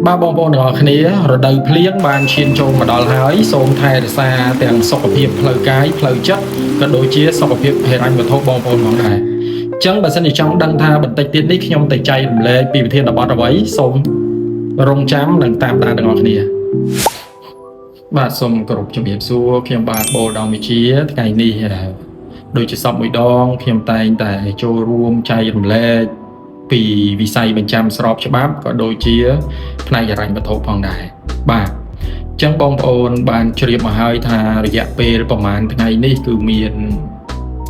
បាទបងប្អូនទាំងអស់គ្នារដូវភ្លៀងបានឈានចូលមកដល់ហើយសូមថែរក្សាទាំងសុខភាពផ្លូវកាយផ្លូវចិត្តក៏ដូចជាសុខភាពហិរញ្ញវត្ថុបងប្អូនផងដែរអញ្ចឹងបើសិនជាចង់ដឹងថាបន្តិចទៀតនេះខ្ញុំទៅចែករំលែកពីវិធានបទអ្វីសូមរងចាំនិងតាមដានទាំងអស់គ្នាបាទសូមគោរពជំរាបសួរខ្ញុំបាទបូលដងវិជាថ្ងៃនេះដូចជាសពមួយដងខ្ញុំតែងតែចូលរួមចែករំលែកពីវិស័យបញ្ចាំស្របច្បាប់ក៏ដូចជាផ្នែកហិរញ្ញវត្ថុផងដែរបាទអញ្ចឹងបងប្អូនបានជ្រាបមកហើយថារយៈពេលប្រហែលថ្ងៃនេះគឺមាន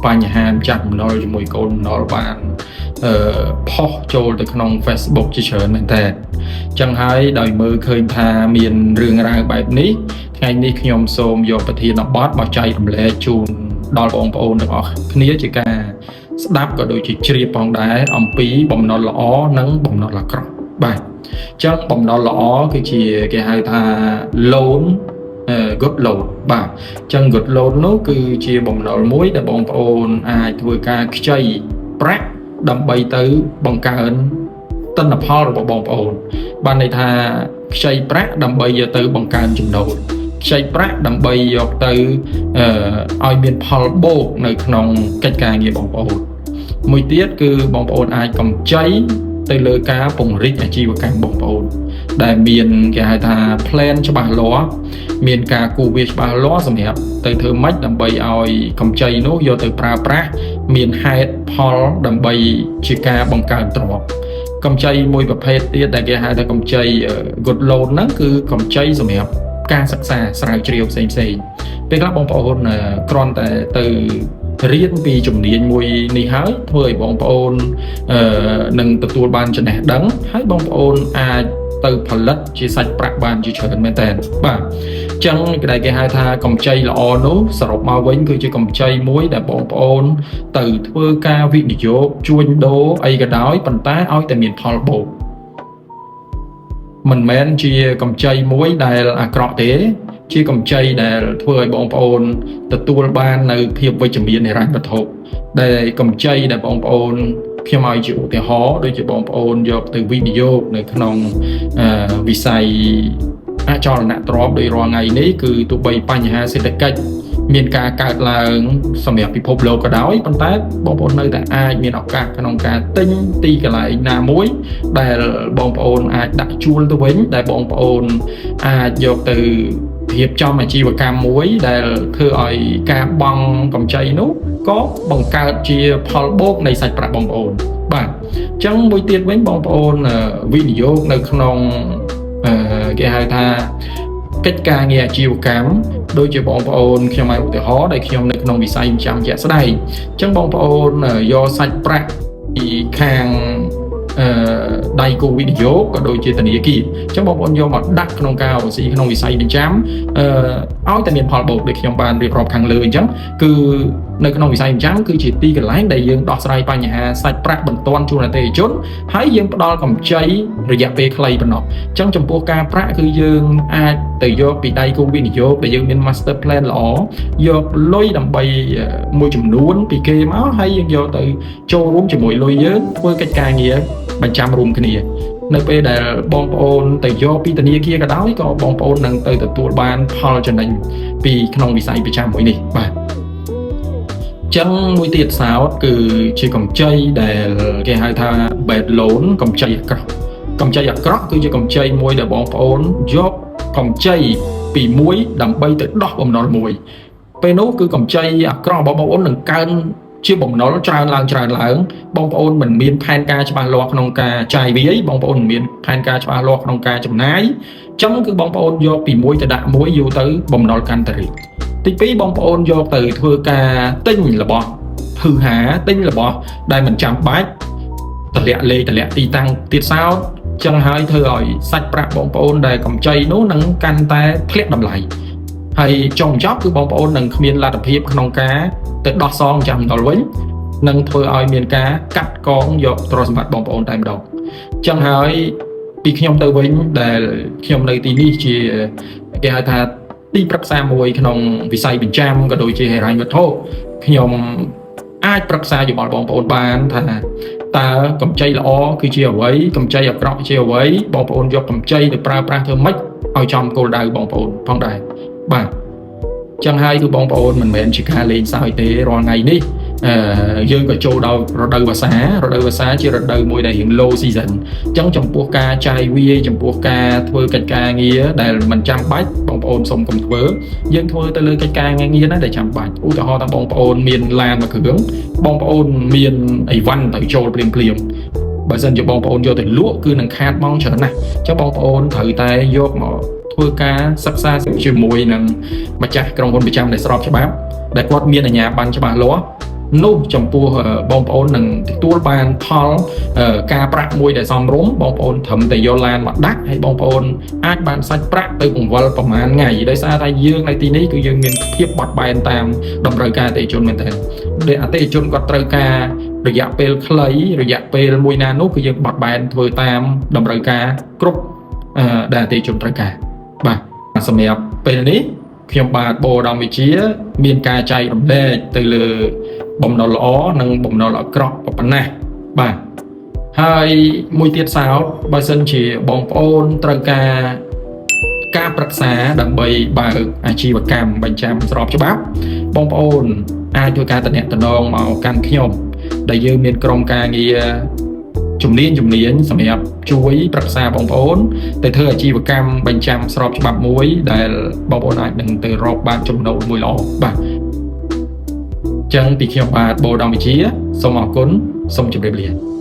បញ្ហាម្ចាស់បំណុលជាមួយកូនបំណុលបានផុសចូលទៅក្នុង Facebook ជាច្រើនមែនតើអញ្ចឹងហើយដោយមើលឃើញថាមានរឿងរ៉ាវបែបនេះថ្ងៃនេះខ្ញុំសូមយកប្រធានបទមកចែករំលែកជូនដល់បងប្អូនទាំងអស់គ្នាជាការស្ដាប់ក៏ដូចជាជ្រាបផងដែរអំពីបំណុលល្អនិងបំណុលអាក្រក់បាទអញ្ចឹងបំណុលល្អគឺជាគេហៅថា loan good loan បាទអញ្ចឹង good loan នោះគឺជាបំណុលមួយដែលបងប្អូនអាចធ្វើការខ្ចីប្រាក់ដើម្បីទៅបង្កើនទិន្នផលរបស់បងប្អូន បានន័យថាខ្ចីប្រាក់ដើម្បីយកទៅបង្កើនចំណូលខ្ចីប្រាក់ដើម្បីយកទៅឲ្យមានផលបូកនៅក្នុងកិច្ចការងារបងប្អូនមួយទៀតគឺបងប្អូនអាចកម្ចីទៅលើការពង្រីកអាជីវកម្មបងប្អូន ដែលមានគេហៅថា plan ច្បាស់លាស់មានការគូវាច្បាស់លាស់សម្រាប់ទៅធ្វើម៉េចដើម្បីឲ្យកម្ចីនោះយកទៅប្រើប្រាស់មានហេតុផលដើម្បីជាការបង្កើនទ្រព្យកម្ចីមួយប្រភេទទៀតដែលគេហៅថាកម្ចី good loan ហ្នឹងគឺកម្ចីសម្រាប់ការសិក្សាស្រាវជ្រាវផ្សេងផ្សេងពេលខ្លះបងប្អូនគ្រាន់តែទៅរៀនពីជំនាញមួយនេះហើយធ្វើឲ្យបងប្អូននឹងទទួលបានចំណេះដឹងហើយបងប្អូនអាចទៅផលិតជាសាច់ប្រាក់បានជាច្រើនមែនតើបាទអញ្ចឹងគេដែលគេហៅថាកម្ចីល្អនោះសរុបមកវិញគឺជាកម្ចីមួយដែលបងប្អូនទៅធ្វើការវិនិយោគជួញដូរអីក៏ដោយប៉ុន្តែឲ្យតែមានផលបូកមិនមែនជាកម្ចីមួយដែលអាក្រក់ទេ ជាកម្ចីដែលធ្វើឲ្យបងប្អូនទទួលបាននៅភាពវិជ្ជមានហិរញ្ញវត្ថុដែលកម្ចីដែលបងប្អូនខ្ញុំឲ្យជាឧទាហរណ៍ដូចជាបងប្អូនយកទៅវិនិយោគនៅក្នុងវិស័យអចលនទ្រព្យដោយរាល់ថ្ងៃនេះគឺទោះបីបញ្ហាសេដ្ឋកិច្ចមានការកើតឡើងសម្រាប់ពិភពលោកក៏ដោយប៉ុន្តែបងប្អូននៅតែអាចមានឱកាសក្នុងការទិញទីកន្លែងណាមួយដែលបងប្អូនអាចដាក់ជួលទៅវិញដែលបងប្អូនអាចយកទៅរៀបចំអាជីវកម្មមួយដែលធ្វើឲ្យការបង់កម្ចីនោះក៏បង្កើតជាផលបូកនៃសាច់ប្រាក់បងប្អូនបាទអញ្ចឹងមួយទៀតវិញបងប្អូនវិនិយោគនៅក្នុងគេហៅថាកិច្ចការងារអាជីវកម្មដូចជាបងប្អូនខ្ញុំឲ្យឧទាហរណ៍ដែលខ្ញុំនៅក្នុងវិស័យចិញ្ចាំជាក់ស្ដែងអញ្ចឹងបងប្អូនយកសាច់ប្រាក់ពីខាងដៃគូវិនិយោគក៏ដូចជាធនាគារអញ្ចឹងបងប្អូនយកមកដាក់ក្នុងការរកស៊ីក្នុងវិស័យបញ្ចាំឲ្យតែមានផលបូកដូចខ្ញុំបានរៀបរាប់ខាងលើអញ្ចឹងគឺនៅក្នុងវិស័យបញ្ចាំគឺជាទីកន្លែងដែលយើងដោះស្រាយបញ្ហាសាច់ប្រាក់បន្ទាន់ជូនអតិថិជនហើយយើងផ្ដល់កម្ចីរយៈពេលខ្លីប៉ុណ្ណោះអញ្ចឹងចំពោះការប្រាក់គឺយើងអាចទៅយកពីដៃគូវិនិយោគដែលយើងមាន master plan ល្អយកលុយដើម្បីមួយចំនួនពីគេមកហើយយើងយកទៅចូលរួមជាមួយលុយយើងធ្វើកិច្ចការងារបញ្ចាំរួមគ្នានៅពេលដែលបងប្អូនទៅយកពីធនាគារក៏ដោយក៏បងប្អូននឹងទៅទទួលបានផលចំណេញពីក្នុងវិស័យប្រចាំមួយនេះបាទចឹងមួយទៀតសោតគឺជាកម្ចីដែលគេហៅថា bad loan កម្ចីអាក្រក់កម្ចីអាក្រក់គឺជាកម្ចីមួយដែលបងប្អូនយកកម្ចីពីមួយដើម្បីទៅដោះបំណុលមួយពេលនោះគឺកម្ចីអាក្រក់របស់បងប្អូននឹងកើនជាបំណុលច្រើនឡើងច្រើនឡើងបងប្អូនមិនមានផែនការច្បាស់លាស់ក្នុងការចាយវាយបងប្អូនមិនមានផែនការច្បាស់លាស់ក្នុងការចំណាយចឹងគឺបងប្អូនយកពីមួយទៅដាក់មួយយូរទៅបំណុលកាន់តែរីកទី2បងប្អូនយកទៅធ្វើការទិញរបស់ហឺហាទិញរបស់ដែលមិនចាំបាច់តម្លាក់លេខតម្លាក់ទីតាំងទៀតសោតចឹងហើយធ្វើឲ្យសាច់ប្រាក់បងប្អូនដែលកម្ចីនោះនឹងកាន់តែធ្លាក់តម្លៃហើយចុងបញ្ចប់គឺបងប្អូននឹងគ្មានលទ្ធភាពក្នុងការទៅដោះសងចាំដល់វិញនឹងធ្វើឲ្យមានការកាត់កងយកទ្រព្យសម្បត្តិបងប្អូនតែម្ដងចឹងហើយពីខ្ញុំទៅវិញដែលខ្ញុំនៅទីនេះជាគេហៅថាទីប្រឹក្សាមួយក្នុងវិស័យបញ្ចាំក៏ដូចជាហិរញ្ញវត្ថុខ្ញុំអាចប្រឹក្សាយោបល់បងប្អូនបានថា តើកម្ចីល្អគឺជាអ្វីកម្ចីអាក្រក់ជាអ្វីបងប្អូនយកកម្ចីទៅប្រើប្រាស់ធ្វើម៉េចឲ្យចំគោលដៅបងប្អូនផងដែរបាទចឹងហើយគឺបងប្អូនមិនមែនជាការលេងសើចទេរាល់ថ្ងៃនេះអឺយើងក៏ចូលដល់រដូវវស្សារដូវវស្សាជារដូវមួយដែលរៀង low season អញ្ចឹងចំពោះការចាយវាយចំពោះការធ្វើកិច្ចការងារដែលមិនចាំបាច់បងប្អូនសូមកុំធ្វើយើងធ្វើទៅលើកិច្ចការងារណាដែលចាំបាច់ឧទាហរណ៍ថាបងប្អូនមានឡានមួយគ្រឿងបងប្អូនមានអីវ៉ាន់ទៅចូលភ្លាមភ្លាមបើសិនជាបងប្អូនយកទៅលក់គឺនឹងខាតបង់ច្រើនណាស់អញ្ចឹងបងប្អូនត្រូវតែយកមកធ្វើការសិក្សាជាមួយនឹងម្ចាស់ក្រុមហ៊ុនប្រចាំដែលស្របច្បាប់ដែលគាត់មានអាជ្ញាប័ណ្ណច្បាស់លាស់នោះចំពោះបងប្អូននឹងទទួលបានផលការប្រាក់មួយដែលសមរម្យបងប្អូនត្រឹមតែយកឡានមកដាក់ហើយបងប្អូនអាចបានសាច់ប្រាក់ទៅបង្វិលប្រហែលថ្ងៃដោយសារតែយើងនៅទីនេះគឺយើងមានភាពបត់បែនតាមតម្រូវការអតិថិជនមែនទែនដែលអតិថិជនគាត់ត្រូវការរយៈពេលខ្លីរយៈពេលមួយណានោះគឺយើងបត់បែនធ្វើតាមតម្រូវការគ្រប់ដែលអតិថិជនត្រូវការបាទសម្រាប់ពេលនេះខ្ញុំបាទបូរដំវិជា មានការចែករំលែកទៅលើបំណុលល្អនិងបំណុលអាក្រក់ប៉ុណ្ណេះបាទហើយមួយទៀតសោតបើសិនជាបងប្អូនត្រូវការការប្រឹក្សាដើម្បីបើកអាជីវកម្មបញ្ចាំស្របច្បាប់បងប្អូនអាចធ្វើការតំណតំណងមកកាន់ខ្ញុំដែលយើងមានក្រុមការងារជំនាញជំនាញសម្រាប់ជួយប្រឹក្សាបងប្អូនទៅធ្វើអាជីវកម្មបញ្ចាំស្របច្បាប់មួយដែលបងប្អូនអាចនឹងទៅរកបានចំណូលមួយល្អបាទចឹងពីខ្ញុំបាទបូដំវិជាសូមអរគុណសូមជម្រាបលា។